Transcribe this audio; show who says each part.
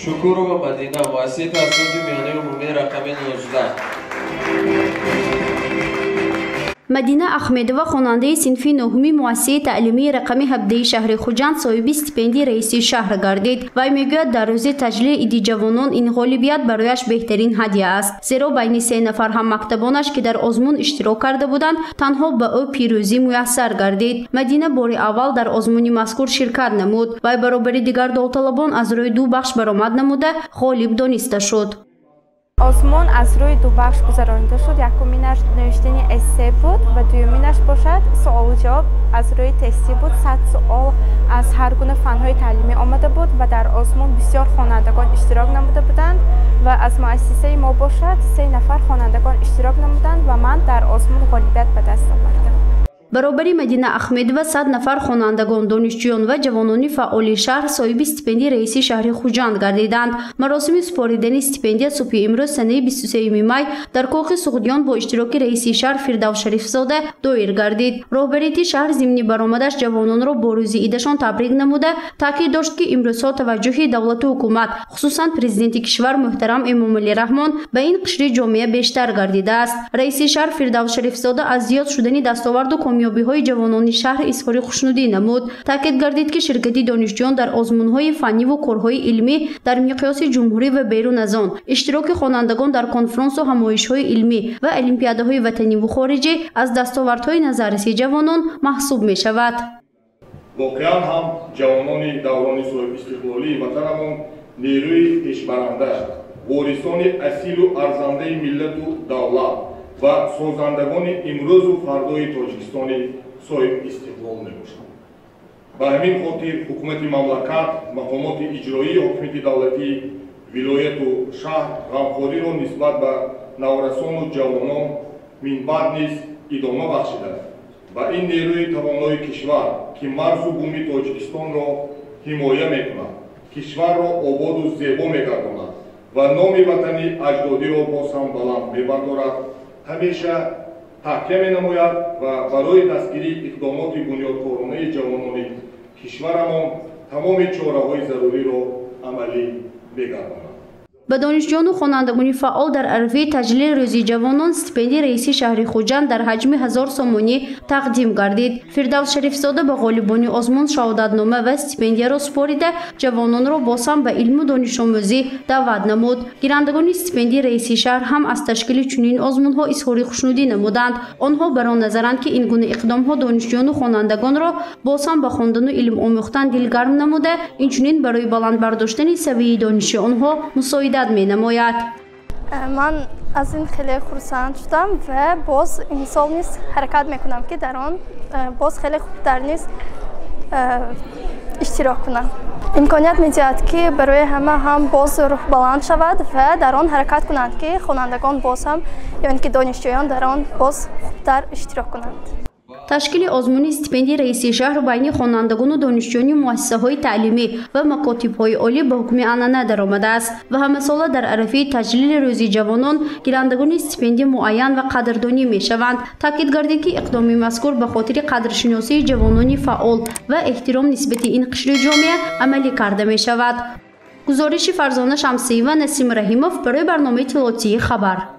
Speaker 1: Шукурова Мадина, муассисаи таҳсилоти миёнаи умумии рақами 19.
Speaker 2: Мадина Ахмедова, хонандаи синфи нӯҳуми муассисаи таълимии рақами 17 шаҳри Хуҷанд, соҳиби стипендияи раиси шаҳр гардид. Вай мегӯяд, дар рӯзи таҷлили иди ҷавонон ин ғолибият барояш беҳтарин ҳадя аст, зеро байни 3 нафар ҳаммактабонаш, ки дар озмун иштирок карда буданд, танҳо ба ӯ пирӯзӣ муяссар гардид. Мадина бори аввал дар озмуни мазкур ширкат намуд. Вай баробари дигар довталабон аз рӯи 2 бахш баромад намуда ғолиб дониста шуд.
Speaker 3: Озмун аз рӯи 2 бахш гузаронида шуд. Якуминаш навиштани эссе буд ва дуюминаш бошад суолу ҷавоб аз рӯи тестӣ буд. 100 суол аз ҳар гуна фанҳои таълимӣ омада буд ва дар озмун бисёр хонандагон иштирок намуда буданд ва аз муассисаи мо бошад 3 нафар хонандагон иштирок намуданд ва ман дар озмун ғолибият ба даст овардам.
Speaker 2: Баробари Мадина Ахмедова 100 нафар хонандагон, донишҷӯён ва ҷавонони фаъоли шаҳр соҳиби стипендияи раиси шаҳри Хуҷанд гардиданд. Маросими супоридани стипендия субҳи имрӯз санаи 23 май дар Кохи Суғдиён бо иштироки раиси шаҳр Фирдавс Шарифзода доир гардид. Роҳбарияти шаҳр зимни баромадаш ҷавононро бо рӯзи идашон табрик намуда таъкид дошт, ки имрӯзҳо таваҷҷӯҳи давлату ҳукумат, хусусан президенти кишвар муҳтарам Эмомалӣ Раҳмон ба ин қишри ҷомеа бештар гардидааст. Раиси шаҳр Фирдавс Шарифзода аз зиёд шудани дастоварду камёбиҳои ҷавонони шаҳр изҳори хушнудӣ намуд. Таъкид гардид, ки ширкати донишҷӯён дар озмунҳои фанниву корҳои илмӣ дар миқёси ҷумҳурӣ ва берун аз он, иштироки хонандагон дар конфронсу ҳамоишҳои илмӣ ва олимпиадаҳои ватаниву хориҷӣ аз дастовардҳои назарраси ҷавонон маҳсуб мешавад.
Speaker 4: Воқеан ҳам ҷавонони даврони соҳибистиқлолии ватанамон нерӯи пешбаранда, ворисони асилу арзандаи миллату давлат ва созандагони имрӯзу фардои Тоҷикистони соҳибистиқлол мебошанд. Ба ҳамин хотир ҳукумати мамлакат, мақомоти иҷроии ҳокимияти давлатӣ, вилояту шаҳр ғамхориро нисбат ба наврасону ҷавонон минбаъд низ идома бахшида ва ин нерӯи тавонои кишвар, ки марзу буми Тоҷикистонро ҳимоя мекунад, кишварро ободу зебо мегардонад ва номи ватани аҷдодиро боз ҳам баланд мебардорад, ҳамеша таҳкия менамояд ва барои дастгирии иқдомоти бунёдкоронаи ҷавонони кишварамон тамоми чораҳои заруриро амалӣ мегардонад.
Speaker 2: Ба донишҷӯёну хонандагони фаъол дар арафаи таҷлили рӯзи ҷавонон стипендияи раиси шаҳри Хуҷанд дар ҳаҷми 1000 сомонӣ тақдим гардид. Фирдавс Шарифзода ба ғолибони озмун шаҳодатнома ва стипендияро супорида ҷавононро боз ҳам ба илму донишомӯзӣ даъват намуд. Гирандагони стипендияи раиси шаҳр ҳам аз ташкили чунин озмунҳо изҳори хушнудӣ намуданд. Онҳо бар он назаранд, ки ин гуна иқдомҳо донишҷӯёну хонандагонро боз ҳам ба хондану илм омӯхтан дилгарм намуда, инчунин барои баланд бардоштани савияи дониши онҳо мусоидат менамояд.
Speaker 5: Ман аз ин хеле хурсанд шудам ва боз имсол низ ҳаракат мекунам, ки дар он боз хеле хубтар низ иштирок кунам. Имконият медиҳад, ки барои ҳама ҳам боз рӯҳбаланд шавад ва дар он ҳаракат кунанд, ки хонандагон боз ҳам ё ин ки донишҷӯён дар он боз хубтар иштирок кунанд.
Speaker 2: Ташкили озмуни стипендияи раиси шаҳр байни хонандагону донишҷӯёни муассисаҳои таълимӣ ва макотибҳои олӣ ба ҳукми анъана даромадааст ва ҳамасола дар арафаи таҷлили рӯзи ҷавонон гирандагони стипендия муайян ва қадрдонӣ мешаванд. Таъкид гардид, ки иқдоми мазкур ба хотири қадршиносии ҷавонони фаъол ва эҳтиром нисбати ин қишри ҷомеа амалӣ карда мешавад. Гузориши Фарзона Шамсиева, Насим Раҳимов барои барномаи иттилоотии «Хабар».